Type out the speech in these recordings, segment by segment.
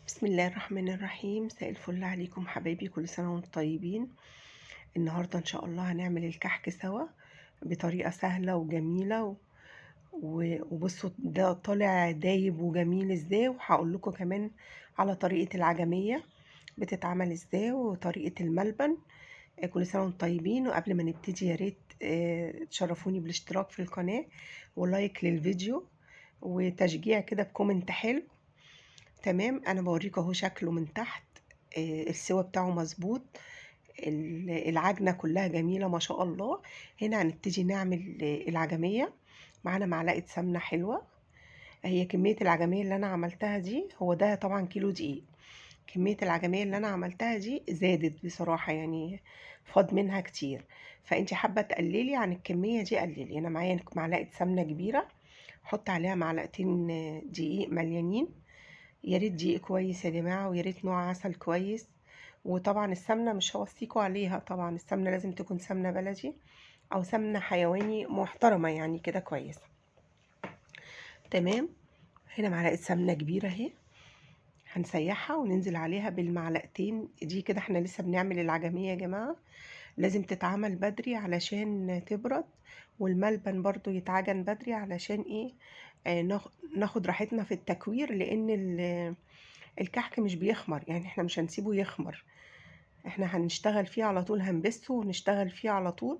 بسم الله الرحمن الرحيم. مساء الفل عليكم حبايبي، كل سنة وانتم طيبين. النهاردة ان شاء الله هنعمل الكحك سوا بطريقة سهلة وجميلة وبصوا ده طالع دايب وجميل ازاي، وهقول لكم كمان على طريقة العجمية بتتعمل ازاي وطريقة الملبن. كل سنة وانتم طيبين. وقبل ما نبتدي يا ريت تشرفوني بالاشتراك في القناة و like للفيديو وتشجيع كده ب comment حلو. تمام، انا بوريكم اهو شكله من تحت، السوا بتاعه مظبوط، العجنه كلها جميلة ما شاء الله. هنا هنبتدي نعمل العجميه. معانا معلقه سمنه حلوة، هي كمية العجميه اللي انا عملتها دي، هو ده طبعا كيلو دقيق. كمية العجميه اللي انا عملتها دي زادت بصراحة، يعني فاض منها كتير، فانت حابة تقللي عن الكمية دي قللي. انا معايا معلقه سمنه كبيرة، حط عليها معلقتين دقيق مليانين. يا ريت دقيق كويس يا جماعة، ويا ريت نوع عسل كويس. وطبعا السمنة مش هوصيكوا عليها، طبعا السمنة لازم تكون سمنه بلدي او سمنه حيواني محترمه، يعني كده كويسة. تمام، هنا معلقه سمنه كبيرة اهي، هنسيحها وننزل عليها بالمعلقتين دي كده. احنا لسه بنعمل العجميه يا جماعة، لازم تتعمل بدري علشان تبرد، والملبن برضو يتعجن بدري علشان ايه، ناخد راحتنا في التكوير، لان الكحك مش بيخمر، يعني احنا مش هنسيبه يخمر، احنا هنشتغل فيه على طول، هنبسه ونشتغل فيه على طول،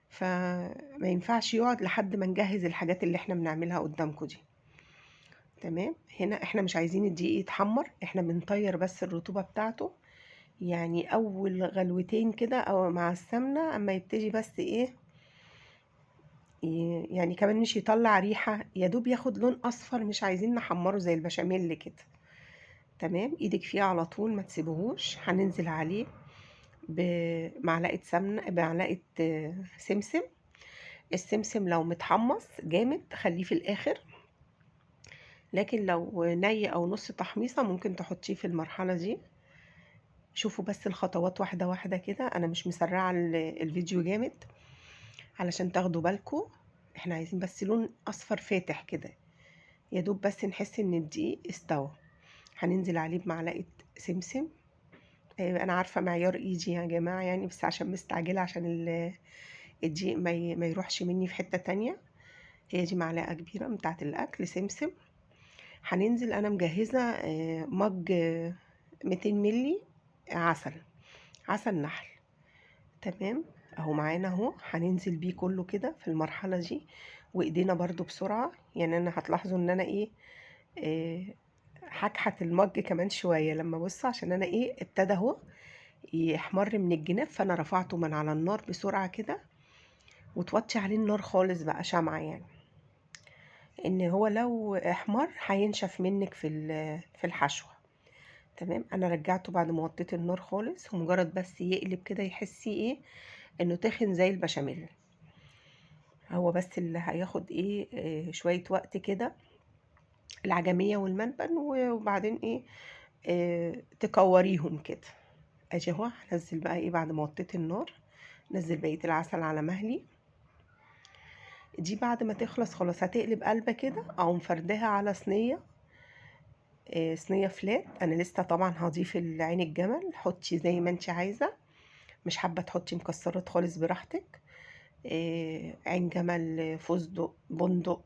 فما ينفعش يقعد لحد ما نجهز الحاجات اللي احنا بنعملها قدامكم دي. تمام، هنا احنا مش عايزين الدقيق يتحمر، احنا بنطير بس الرطوبة بتاعته، يعني اول غلوتين كده او مع السمنة اما يبتدي بس ايه، يعني كمان مش يطلع ريحة، يا دوب ياخد لون اصفر، مش عايزين نحمره زي البشاميل كده. تمام، ايدك فيه على طول ما تسيبهوش. هننزل عليه بمعلقة سمنة، بمعلقة سمسم. السمسم لو متحمص جامد خليه في الاخر، لكن لو ني او نص تحميصة ممكن تحطيه في المرحلة دي. شوفوا بس الخطوات واحدة واحدة كده، انا مش مسرعة الفيديو جامد علشان تاخدوا بالكم. احنا عايزين بس لون اصفر فاتح كده، يا دوب بس نحس ان الدقيق استوى. هننزل عليه بمعلقة سمسم. انا عارفة معيار ايدي يا جماعة، بس عشان مستعجلة، عشان الدقيق ما يروحش مني في حتة تانية. هي دي معلقة كبيرة بتاعة الاكل سمسم. هننزل، انا مجهزة، مج، 200 ملي عسل، عسل نحل. تمام، اهو معانا اهو. هننزل بيه كله كده في المرحلة دي، وايدينا برضو بسرعة. انا هتلاحظوا ان انا ايه، هكحت المج كمان شوية لما ابص، عشان انا ايه ابتدى اهو يحمر من الجناب، فانا رفعته من على النار بسرعة كده، وتوطي عليه النار خالص بقى شمعة، ان هو لو احمر هينشف منك في الحشوة. تمام، انا رجعته بعد ما وطيت النار خالص، ومجرد بس يقلب كده يحسي ايه انه تخن زي البشاميل. هو بس اللي هياخد ايه، شوية وقت كده، العجمية والملبن، وبعدين ايه، تكوريهم كده. ادي اهو. هنزل بقى ايه بعد ما وطيت النار، نزل بقية العسل على مهلي. دي بعد ما تخلص خلاص هتقلب قلبة كده، اقوم فردها على صينية، صينية فلات. انا لسه طبعا هضيف العين الجمل، حطي زي ما انت عايزة، مش حابة تحطي مكسرات خالص براحتك. عين جمل، فستق، بندق.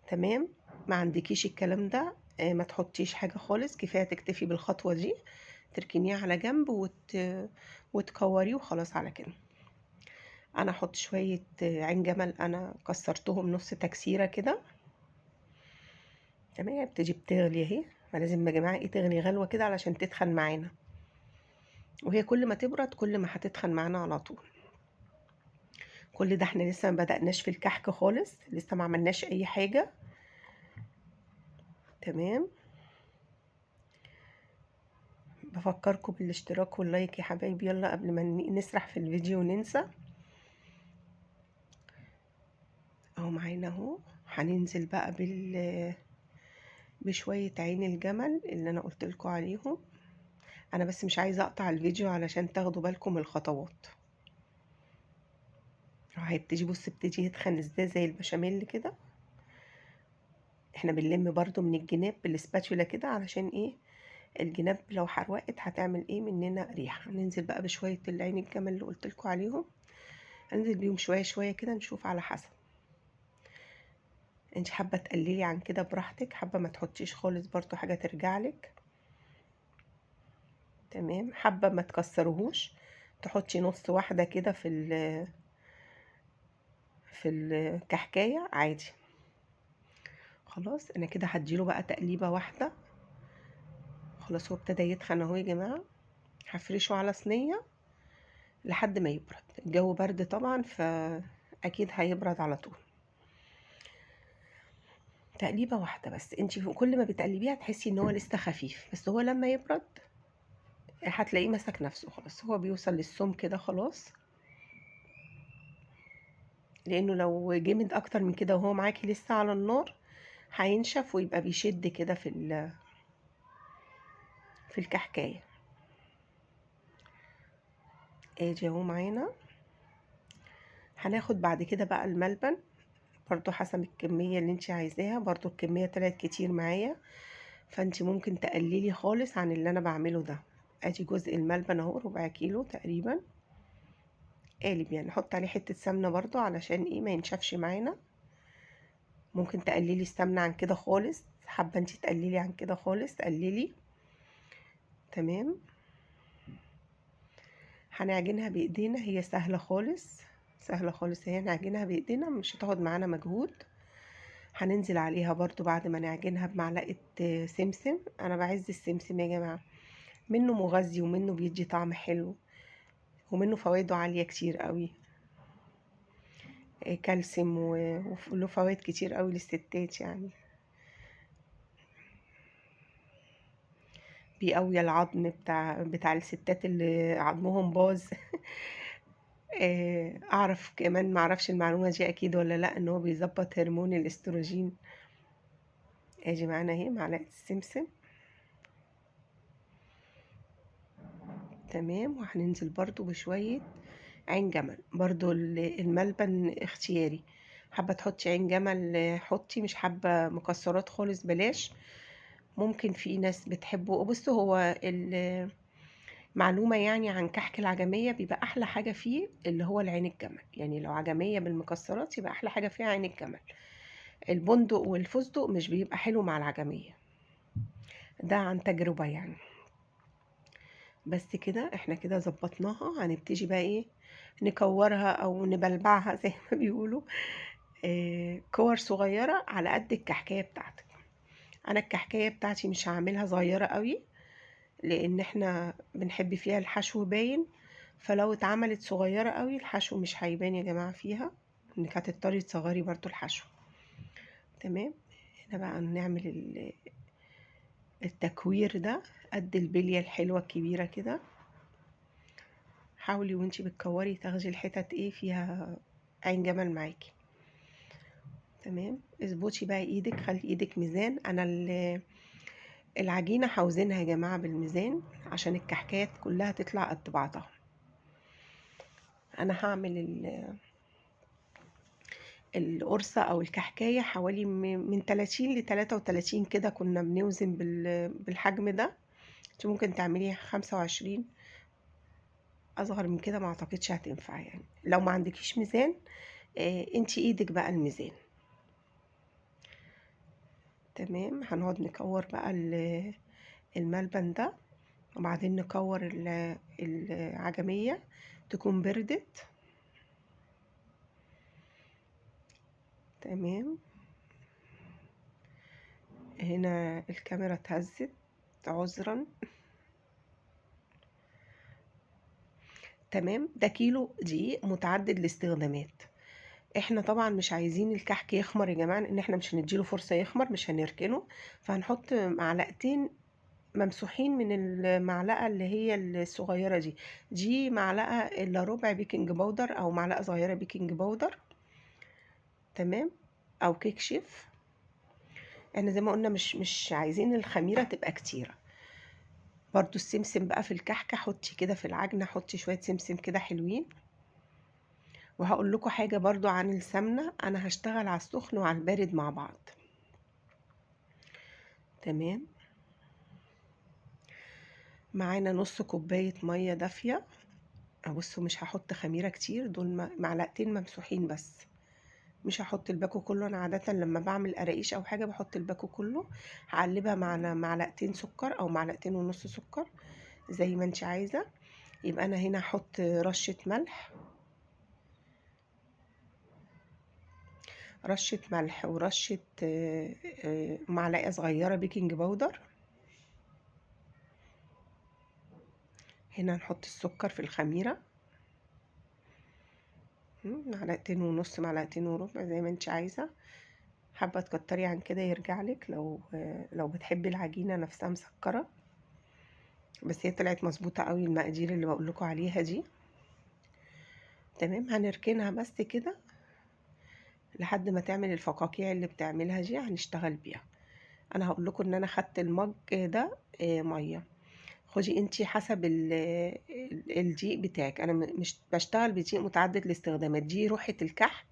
تمام، ما عندكيش الكلام ده، ما تحطيش حاجة خالص، كفاية تكتفي بالخطوة دي، تركنيها على جنب وتكوريه وخلاص على كده. انا احط شوية عين جمل، انا كسرتهم نص تكسيرة كده. تمام، بتيجي بتغلي اهي، ما لازم يا جماعة ايه تغلي غلوة كده علشان تتخن معانا، وهي كل ما تبرد كل ما هتتخن معانا على طول. كل ده احنا لسه ما بدأناش في الكحك خالص، لسه ما عملناش اي حاجة. تمام، بفكركم بالاشتراك واللايك يا حبايبي، يلا قبل ما نسرح في الفيديو وننسى. اهو معانا اهو. هننزل بقى بشوية عين الجمل اللي انا قلت لكم عليهم. انا بس مش عايزة اقطع الفيديو علشان تاخدوا بالكم من الخطوات. اهو هيبتدي، بص ابتدي يتخن ازاي زي البشاميل كده. احنا بنلم برضو من الجناب بالسباتولا كده علشان ايه، الجناب لو حروقت هتعمل ايه مننا ريحة. هننزل بقى بشوية العين الجمل اللي قلتلكوا عليهم، هننزل بيهم شوية شوية كده نشوف على حسب. انت حابة تقللي عن كده براحتك، حابة ما تحطيش خالص برضو حاجة ترجعلك. تمام. حابة ما تكسرهوش تحطي نص واحدة كده في الكحكاية عادي. خلاص انا كده هديله بقى تقليبة واحدة. خلاص هو ابتدى يتخن اهو يا جماعة. هفرشه على صينية لحد ما يبرد. الجو برد طبعا فاكيد هيبرد على طول. تقليبة واحدة بس، انتي كل ما بتقلبيها تحسي ان هو لسه خفيف، بس هو لما يبرد هتلاقيه مسك نفسه خلاص، هو بيوصل للسمك كده خلاص. لانه لو جمد اكتر من كده وهو معاكي لسه على النار هينشف ويبقى بيشد كده في الكحكايه. ادي اهو معانا. هناخد بعد كده بقى الملبن برضو حسب الكمية اللي انت عايزاها، برضو الكمية طلعت كتير معايا فانت ممكن تقللي خالص عن اللي انا بعمله ده. ادي جزء الملبن اهو ربع كيلو تقريبا قالب يعني. نحط عليه حتة سمنة برضو علشان ايه ما ينشفش معانا. ممكن تقللي السمنة عن كده خالص، حابة انت تقللي عن كده خالص تقللي. تمام. هنعجنها بايدينا، هي سهلة خالص سهلة خالص اهي. هنعجنها بايدينا مش هتاخد معانا مجهود. هننزل عليها برضو بعد ما نعجنها بمعلقة سمسم. انا بعز السمسم يا جماعة، منه مغذي ومنه بيدي طعم حلو ومنه فوائده عالية كتير قوي، كالسيوم وله فوائد كتير قوي للستات يعني. بيقوي العظم بتاع الستات اللي عظمهم باظ. اعرف كمان، معرفش المعلومة دي اكيد ولا لا، ان هو بيظبط هرمون الاستروجين. ادي معانا اهي معلقة السمسم. تمام. وهننزل برضو بشوية عين جمل، برضو الملبن اختياري، حابة تحطي عين جمل حطي، مش حابة مكسرات خالص بلاش. ممكن في ناس بتحبه. بصوا هو معلومة يعني عن كحك العجمية، بيبقى أحلى حاجة فيه اللي هو العين الجمل. يعني لو عجمية بالمكسرات يبقى أحلى حاجة فيها عين الجمل. البندق والفستق مش بيبقى حلو مع العجمية، ده عن تجربة يعني. بس كده احنا كده ظبطناها. هنبتدي بقى ايه، نكورها او نبلبعها زي ما بيقولوا، كور صغيرة على قد الكحكاية بتاعتك. انا الكحكاية بتاعتي مش هعملها صغيرة قوي لان احنا بنحب فيها الحشو باين، فلو اتعملت صغيرة قوي الحشو مش هيبان يا جماعة فيها، انك هتضطري تصغري برضو الحشو. تمام. هنا بقى نعمل التكوير ده قد البلية الحلوة الكبيرة كده. حاولي وانتي بتكوري تاخدي الحتت ايه فيها عين جمل معاكي. تمام. اظبطي بقى ايدك، خلي ايدك ميزان. انا العجينة هوزنها يا جماعة بالميزان عشان الكحكات كلها تطلع قد بعضها. انا هعمل القرصة او الكحكاية حوالي من 30 ل 33 كده، كنا بنوزن بالحجم ده. انت ممكن تعمليها 25، اصغر من كده ما اعتقدش هتنفع يعني. لو ما عندكيش ميزان، انت ايدك بقى الميزان. تمام. هنقعد نكور بقى الملبن ده، وبعدين نكور العجمية تكون بردت. تمام. هنا الكاميرا اتهزت عذرا. تمام. ده كيلو دقيق متعدد الاستخدامات. احنا طبعا مش عايزين الكحك يخمر يا جماعه، لان احنا مش هنديله فرصه يخمر، مش هنركنه، فهنحط معلقتين ممسوحين من المعلقه اللي هي الصغيره دي، دي معلقه الا ربع baking powder او معلقه صغيره baking powder. تمام. او كيك شيف. احنا زي ما قلنا مش عايزين الخميره تبقى كتيره. برضو السمسم بقى في الكحكه، حطي كده في العجنه، حطي شويه سمسم كده حلوين. وهقول لكم حاجه برضو عن السمنه، انا هشتغل على السخن وعلى البارد مع بعض. تمام. معانا نص كوباية مية دافية. بصوا مش هحط خميرة كتير، دول معلقتين ممسوحين بس، مش هحط الباكو كله. انا عادة لما بعمل قراقيش او حاجة بحط الباكو كله. هقلبها مع معلقتين سكر او معلقتين ونص سكر زي ما انت عايزة. يبقى انا هنا هحط رشة ملح، رشة ملح ورشة معلقة صغيرة baking powder. هنا هنحط السكر في الخميرة، معلقتين ونص، معلقتين وربع زي ما انت عايزة. حابة تكتري عن كده يرجع لك، لو بتحبي العجينة نفسها مسكرة، بس هي طلعت مظبوطة قوي المقادير اللي بقول لكم عليها دي. تمام. هنركنها بس كده لحد ما تعمل الفقاقيع اللي بتعملها دي، هنشتغل بيها. انا هقول لكم ان انا خدت المج ده مية. خدي انتي حسب الدقيق بتاعك. انا مش بشتغل بدقيق متعدد الاستخدامات، دي روحة الكحك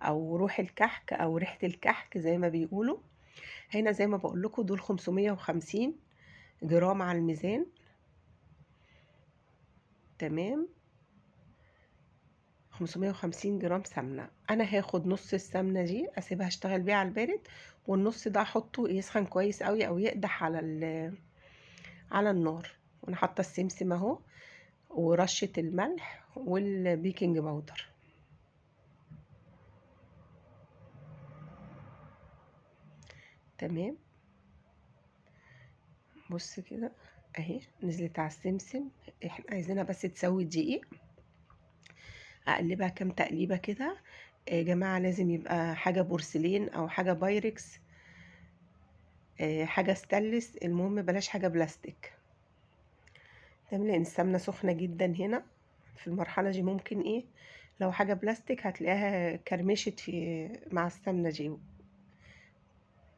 او روح الكحك او ريحة الكحك زي ما بيقولوا. هنا زي ما بقول لكم دول 550 جرام على الميزان. تمام. 550 جرام سمنة. انا هاخد نص السمنة دي اسيبها اشتغل بيها على البارد، والنص ده احطه يسخن كويس قوي او يقدح على النار. وانا حاطه السمسم اهو ورشه الملح وال baking powder. تمام. بص كده اهي نزلت على السمسم. احنا عايزينها بس تسوي دقيق. اقلبها كام تقليبه كده يا جماعة. لازم يبقى حاجة بورسلين او حاجة بايركس، حاجة ستانلس، المهم بلاش حاجة بلاستيك. تمام. لان السمنة سخنة جدا هنا في المرحلة دي، ممكن ايه لو حاجة بلاستيك هتلاقيها كرمشت في مع السمنة دي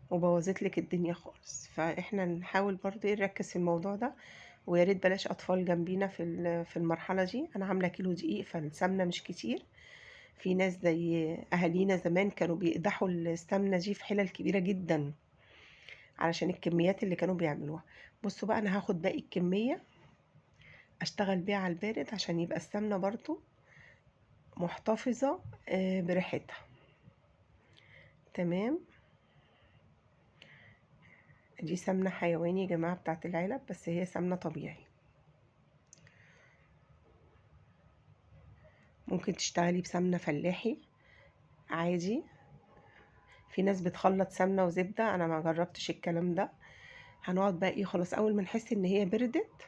وبوظت لك الدنيا خالص. فاحنا نحاول برضو ايه نركز في الموضوع ده، ويا ريت بلاش اطفال جنبينا في المرحلة دي. انا عامله كيلو دقيق فالسمنه مش كتير. في ناس زي اهالينا زمان كانوا بيقدحوا السمنة دي في حلل كبيرة جدا علشان الكميات اللي كانوا بيعملوها. بصوا بقى انا هاخد باقي الكمية اشتغل بيها على البارد عشان يبقى السمنة برضو محتفظة بريحتها. تمام. دي سمنه حيواني يا جماعة بتاعت العلب، بس هي سمنه طبيعي. ممكن تشتغلي بسمنه فلاحي عادي. في ناس بتخلط سمنه وزبده، انا ما جربتش الكلام ده. هنقعد بقى ايه خلاص اول ما نحس ان هي بردت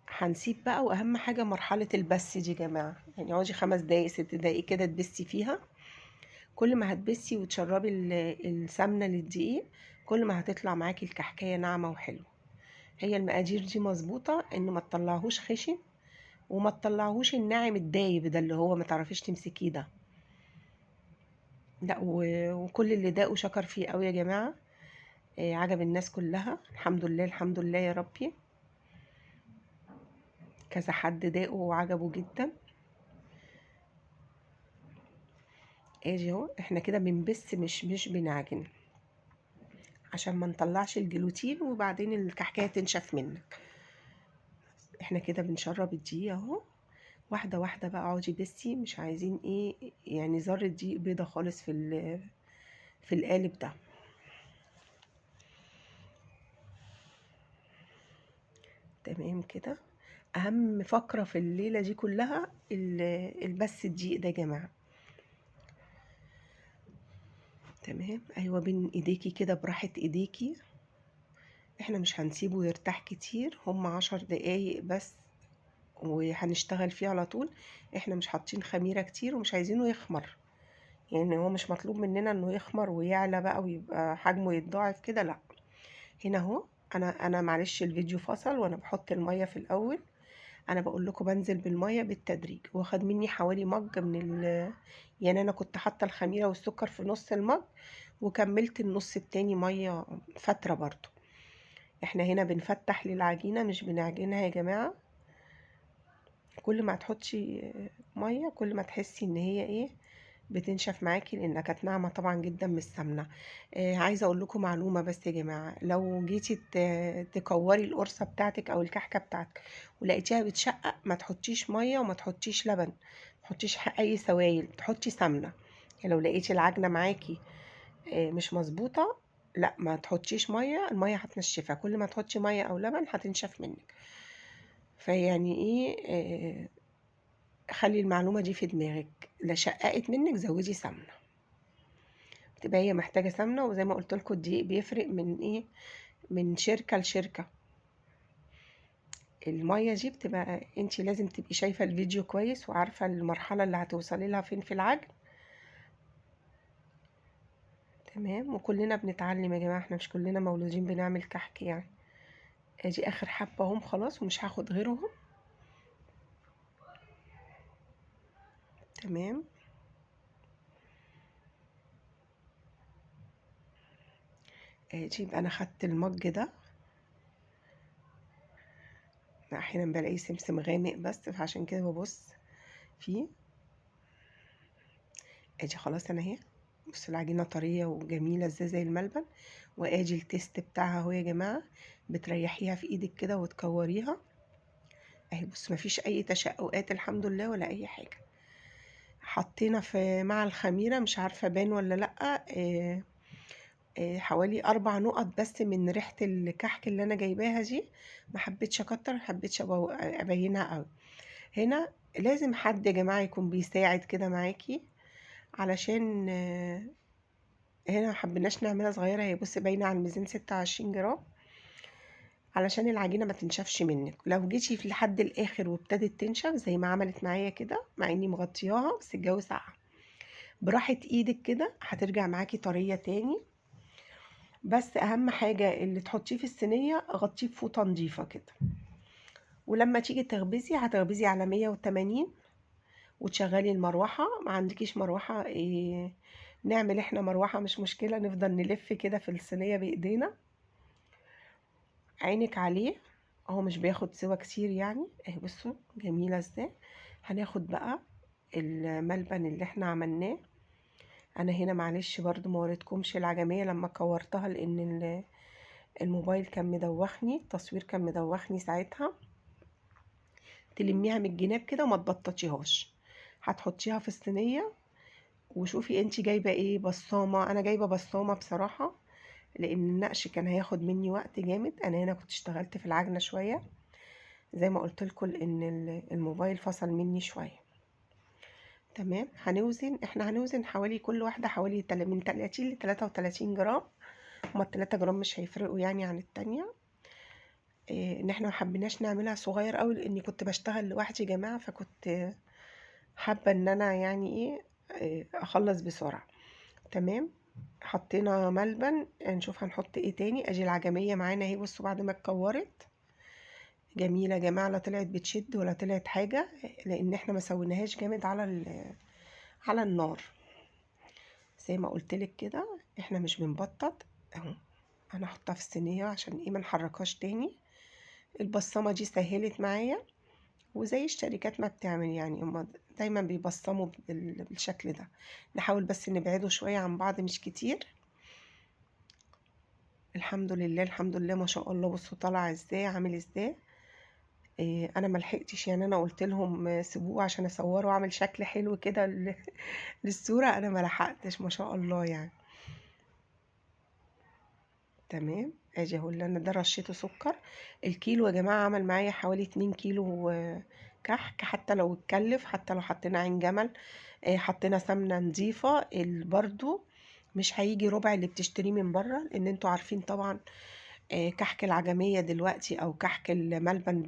هنسيب بقى. واهم حاجة مرحلة البس دي يا جماعة، يعني اقعدي 5 دقايق 6 دقايق كده تبسي فيها. كل ما هتبسي وتشربي السمنة للدقيق كل ما هتطلع معاكي الكحكايه ناعمة وحلوه. هي المقادير دي مظبوطة ان ما تطلعهوش خشن وما تطلعهوش الناعم الدايب ده اللي هو ما تعرفيش تمسكيه ده، لا. وكل اللي داقه شكر فيه قوي يا جماعة، عجب الناس كلها الحمد لله، الحمد لله يا ربي. كذا حد داقه وعجبه جدا. ادي اهو احنا كده بنبس مش بنعجن عشان ما نطلعش الجلوتين وبعدين الكحكايه تنشف منك. احنا كده بنشرب الدقيق اهو واحدة واحدة بقى. اقعدي بسي، مش عايزين ايه يعني ذره دقيق بيضة خالص في القالب ده. تمام كده. اهم فقره في الليلة دي كلها البس الدقيق ده يا جماعة. تمام. ايوه بين ايديكي كده براحة ايديكي. احنا مش هنسيبه يرتاح كتير، هم 10 دقايق بس وهنشتغل فيه على طول. احنا مش حاطين خميره كتير ومش عايزينه يخمر، يعني هو مش مطلوب مننا انه يخمر ويعلى بقى ويبقى حجمه يتضاعف كده، لا. هنا اهو انا معلش الفيديو فصل وانا بحط المية في الاول. انا بقول لكم بنزل بالمية بالتدريج. واخد مني حوالي مج من يعني انا كنت حاطه الخميره والسكر في نص المج وكملت النص التاني مية فترة برضو. احنا هنا بنفتح للعجينه مش بنعجنها يا جماعة. كل ما تحطي مية كل ما تحسي ان هي ايه بتنشف معاكي لانها كانت ناعمة طبعا جدا من السمنة. عايزه اقول لكم معلومة بس يا جماعة، لو جيتي تكوري القرصه بتاعتك او الكحكه بتاعتك ولقيتيها بتشقق، ما تحطيش مية وما تحطيش لبن، ما تحطيش اي سوائل، تحطي سمنه. يعني لو لقيتي العجنه معاكي مش مظبوطة، لا ما تحطيش مية، المية هتنشفها، كل ما تحطي مية او لبن هتنشف منك. فيعني ايه، خلي المعلومة دي في دماغك، لا شققت منك زودي سمنه، بتبقى هي محتاجه سمنه. وزي ما قلت لكم الدقيق بيفرق من ايه، من شركة لشركة. المية دي بتبقى انتي لازم تبقي شايفه الفيديو كويس وعارفه المرحلة اللي هتوصلي لها فين في العجن. تمام، وكلنا بنتعلم يا جماعة، احنا مش كلنا مولودين بنعمل كحك يعني. ادي اخر حبه اهم خلاص ومش هاخد غيرهم. تمام، ادي يبقى انا خدت المج ده، احيانا بلاقي سمسم غامق بس فعشان كده ببص فيه. ادي خلاص انا اهي، بصوا العجينة طرية وجميلة ازاي زي الملبن. وادي التيست بتاعها اهو يا جماعة، بتريحيها في ايدك كده وتكوريها اهي. بصوا مفيش اي تشققات الحمد لله ولا اي حاجة. حطينا في مع الخميره، مش عارفه بان ولا لا، حوالي 4 نقط بس من ريحه الكحك اللي انا جايباها دي، ما حبيتش اكتر، ما حبيتش ابينها قوي. هنا لازم حد يا جماعة يكون بيساعد كده معاكي، علشان هنا ما حبيناش نعملها صغيرة، هي بصي باينة على الميزان 26 جرام، علشان العجينة ما تنشفش منك. لو جيتي في لحد الاخر وابتدت تنشف زي ما عملت معايا كده، مع اني مغطياها بس الجو ساقع، براحة ايدك كده هترجع معاكي طرية تاني. بس اهم حاجة اللي تحطيه في الصينية غطيه بفوطه نظيفة كده. ولما تيجي تخبزي هتخبزي على 180 وتشغلي المروحة. ما عندكيش مروحة إيه، نعمل احنا مروحة مش مشكلة، نفضل نلف كده في الصينية بايدينا. عينك عليه اهو، مش بياخد سوا كتير يعني. اهي بصوا جميلة ازاي. هناخد بقى الملبن اللي احنا عملناه. انا هنا معلش برضو ما وريتكمش العجميه لما كورتها، لان الموبايل كان مدوخني، التصوير كان مدوخني ساعتها. تلميها من الجناب كده وما تبططيهاش، هتحطيها في الصينية. وشوفي انتي جايبه ايه، بصامه. انا جايبه بصامه بصراحة لان النقش كان هياخد مني وقت جامد. انا هنا كنت اشتغلت في العجنه شوية زي ما قلت لكم، لان الموبايل فصل مني شوية. تمام، هنوزن، احنا هنوزن حوالي كل واحدة حوالي من 30 ل 33 جرام، هما 3 جرام مش هيفرقوا يعني عن التانية. ان احنا ما حبيناش نعملها صغير قوي لاني كنت بشتغل لوحدي يا جماعة، فكنت حابة ان انا يعني ايه اخلص بسرعة. تمام، حطينا ملبن، نشوف هنحط ايه تاني. ادي العجميه معانا اهي، بصوا بعد ما اتكورت جميلة يا جماعة، لا طلعت بتشد ولا طلعت حاجة، لان احنا ما سويناهاش جامد على النار. زي ما قلتلك كده احنا مش بنبطط اهو. انا هحطها في الصينية عشان ايه ما نحركهاش تاني. البصمة دي سهلت معايا، وزي الشركات ما بتعمل يعني، هما دايما بيبصموا بالشكل ده. نحاول بس نبعده شوية عن بعض مش كتير. الحمد لله الحمد لله ما شاء الله، بصوا طالع ازاي عامل ازاي. انا ما لحقتش يعني، انا قلت لهم سيبوه عشان اصوره واعمل شكل حلو كده للصورة، انا ما لحقتش ما شاء الله يعني. تمام، ادي اهو اللي انا ده رشيته سكر. الكيلو يا جماعة عمل معايا حوالي 2 كيلو كحك، حتى لو اتكلف، حتى لو حطينا عين جمل، حطينا سمنه نظيفة، برضو مش هيجي ربع اللي بتشتريه من بره، لان انتوا عارفين طبعا كحك العجميه دلوقتي او كحك الملبن